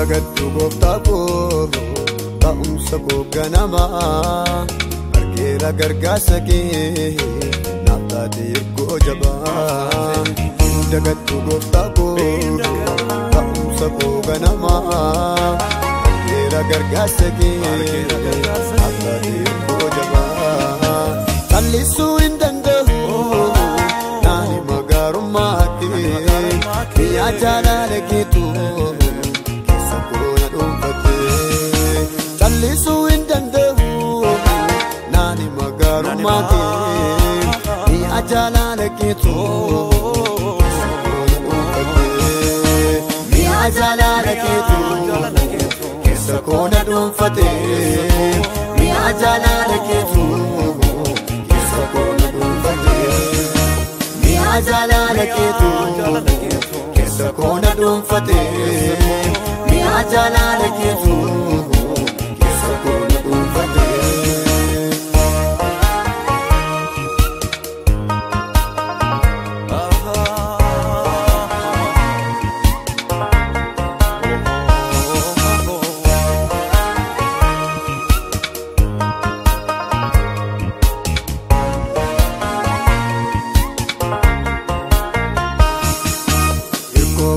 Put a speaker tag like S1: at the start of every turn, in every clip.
S1: Dagattu gooftaa koo ta'umsa koo ganamaa argeera gargaarsa kee naaf taate hirkoo jabaa. Dagattu gooftaa koo ta'umsa koo ganamaa argeera gargaarsa kee naaf taate hirkoo jabaa. Callisuu hin danda'u naan hima gaarummaa kee mi'a jaalala keetu. Callisuu hin danda'u naan hima gaarummaa kee mi'a jaalala keetu mi'a jaalala keetu keessa koo na dhuunfate mi'a jaalala keetu keessa koo na dhuunfate mi'a jaalala keetu keessa koo na dhuunfate mi'a jaalala keetu.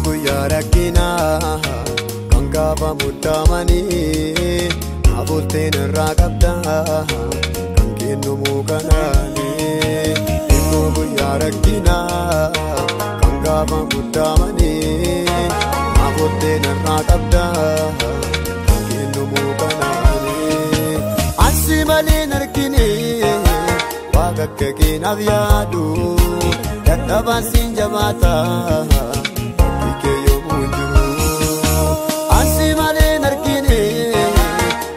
S1: Guyyaa rakkinaa kan gaafa muddaamanii naaf irraa qabda kan kennu kanaanii. Hirkoo guyyaa rakkinaa kan gaafa muddaamanii naaf irraa qabda kan kennu kanaanii. Ansi malee hin argine waaqa akka keenyaaf yaadu dadhabaan siin jabaata. Ansi malee hin argine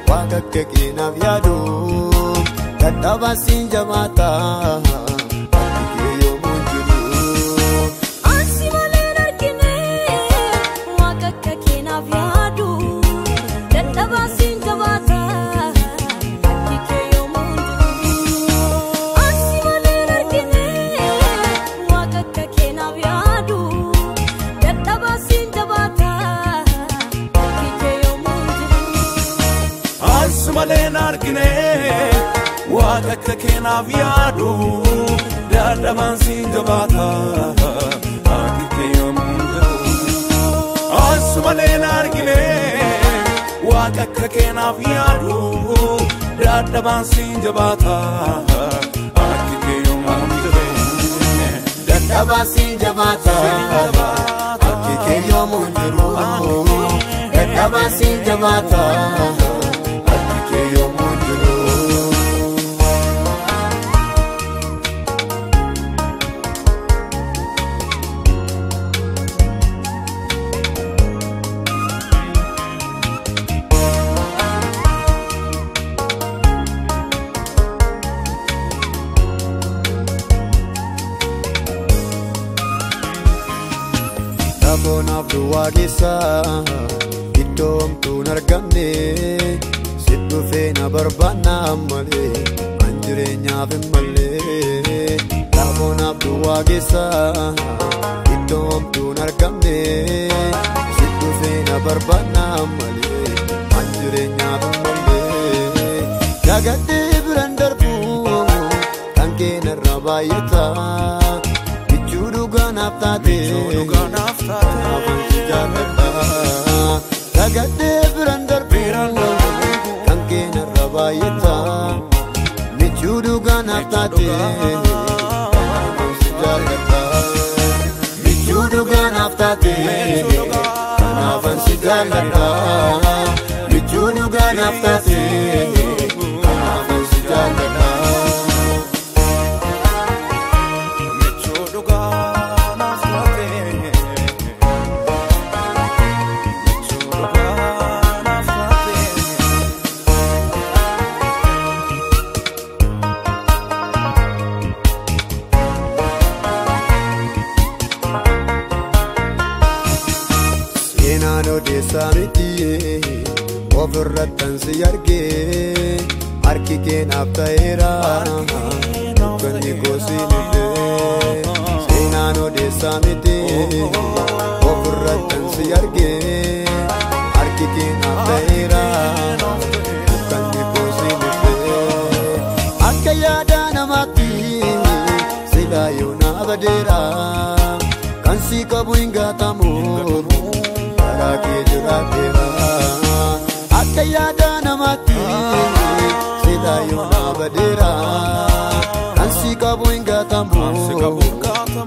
S1: waaqa akka keenyaaf yaadu dadhabaan siin jabaata bakki kee yoomuu hin jiru.
S2: Ansi malee hin argine waaqa akka keenyaaf yaadu dadhabaan siin jabaata bakki kee yoomuu hin jiru. Ansi malee hin argine waaqa akka keenyaaf yaadu dadhabaan siin jabaata.
S3: Ansi malee hin argine waaqa akka keenyaaf yaadu dadhabaan siin jabaata bakki kee yoomuu hin jiru. Ansi malee hin argine waaqa akka keenyaaf yaadu dadhabaan siin jabaata bakki kee yoomuu hin jiru.
S1: Dadhabaan siin jabaata bakki kee yoomuu hin jiru. Dadhabaan siin jabaata. Lafoonaaf duwwaa keessa iddoo homtuun argamne si dhufee na barbaanna malee an jireenyaaf hin malle. Lafoonaaf duwwaa keessa iddoo homtuun argamne si dhufee na barbaanna malee an jireenyaaf hin malle. Dagadhee biraan darbu kan keenyarra baay'ata. Michuu dhugaa naaf taate. Dagadhee biraan darbu kan keenyarra baay'ata. Michuu dhugaa naaf taate kanaafan si jaalladha. Michuu dhugaa naaf taate kanaafan si jaalladha. Michuu dhugaa naaf taate kanaafan si jaalladha. Seenaan odeessaa miti ofirrattan si argee harki kee naaf ta'eera dukkanni koo siin ifee. Seenaan odeessaa miti ofirrattan si argee harki badeera, kan si qabu hin gatamu, karaa kee jiraadheera. Akka yaada namaatti silaa yoona badeera, kan si qabu hin gatamu,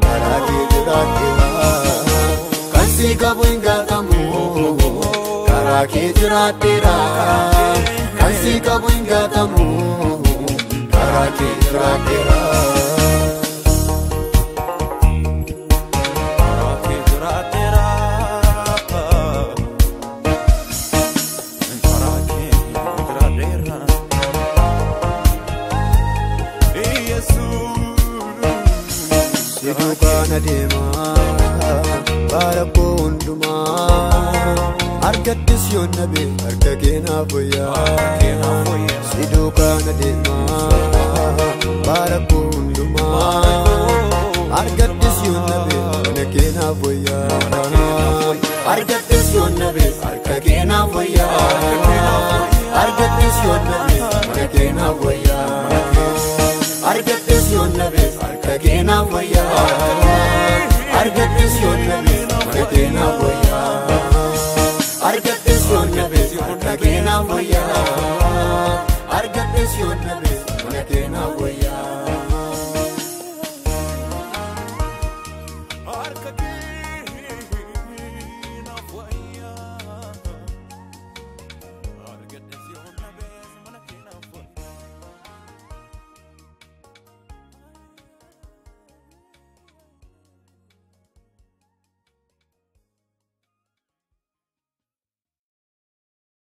S1: karaa kee jiraadheera. Kan si qabu hin gatamu, karaa kee jiraadheera. Kan si qabu hin gatamu, karaa kee jiraadheera.
S3: Karaa kee jiraadheera. Karaa kee jiraadheera. Yesuus.
S1: Si duukaan adeemaa bara koo hundumaa, argadhes yoon dhabe harka kee naaf wayyaa. Si duukaan adeemaa bara koo hundumaa, argadhes yoon dhabe mana kee naaf wayyaa. Argadhes yoon dhabe harka kee naaf wayyaa. Argadhes yoon dhabe mana kee naaf wayyaa. Argadhes yoon dhabe harka kee naaf wayyaa. Argadhes yoon dhabe mana kee naaf wayyaa. Argadhes yoon dhabe harka kee naaf wayyaa. Argadhes yoon dhabe mana kee naaf wayyaa.